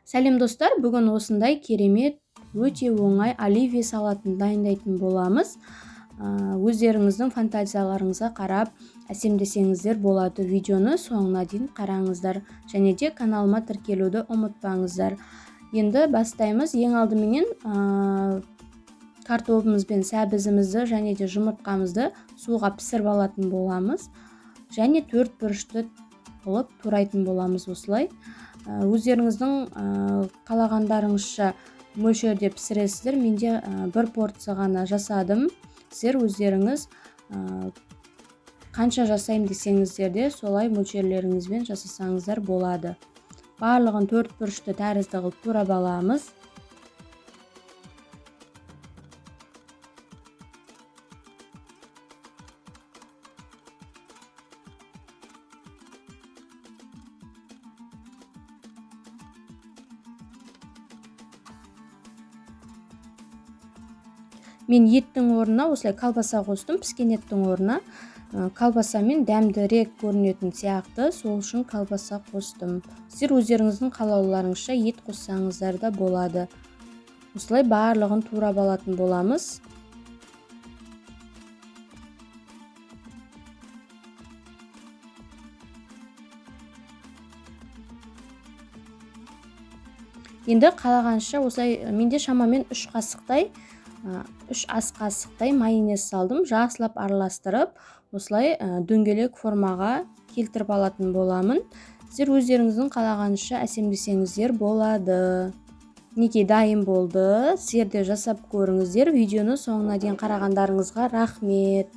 Сәлем достар, бүгін осындай керемет, өте оңай оливье салатын дайындайтын боламыз. Өздеріңіздің фантазияларыңызға қарап әсемдесеңіздер болады. Видеоны соңына дейін қараңыздар және де каналыма тіркелуді ұмытпаңыздар. Енді бастаймыз. Ең алдыменен картобымыз бен сәбізімізді және де жұмыртқамызды суға пісіріп алатын боламыз. Және төрт бұрышты қылып турайтын боламыз осылай. Өздеріңіздің қалағандарыңызша мөлшерде пісіресіздер. Менде бір порция ғана жасадым. Сіздер өздеріңіз қанша жасаймын десеңіздер де солай мөлшерлеріңізбен жасасаңыздар болады. Барлығын төрт бұрышты тәрізді қылып турап аламыз. Мен еттің орнына осылай колбаса қостым, піскен еттің орнына. Колбасамен дәмдірек көрінетін сияқты, сол үшін колбаса қостым. Сіздер өздеріңіздің қалауларыңызша ет қоссаңыздар да болады. Осылай барлығын турап алатын боламыз. Енді қалағанша осылай менде шамамен 3 қасықтай, 3 ас қасықтай майонез салдым. Жақсылап араластырып, осылай дөңгелек формаға келтіріп алатын боламын. Сіздер өздеріңіздің қалағанша әсемдесеңіздер болады. Мінекей дайын болды. Сіздер де жасап көріңіздер. Видеоны соңына дейін қарағандарыңызға рахмет.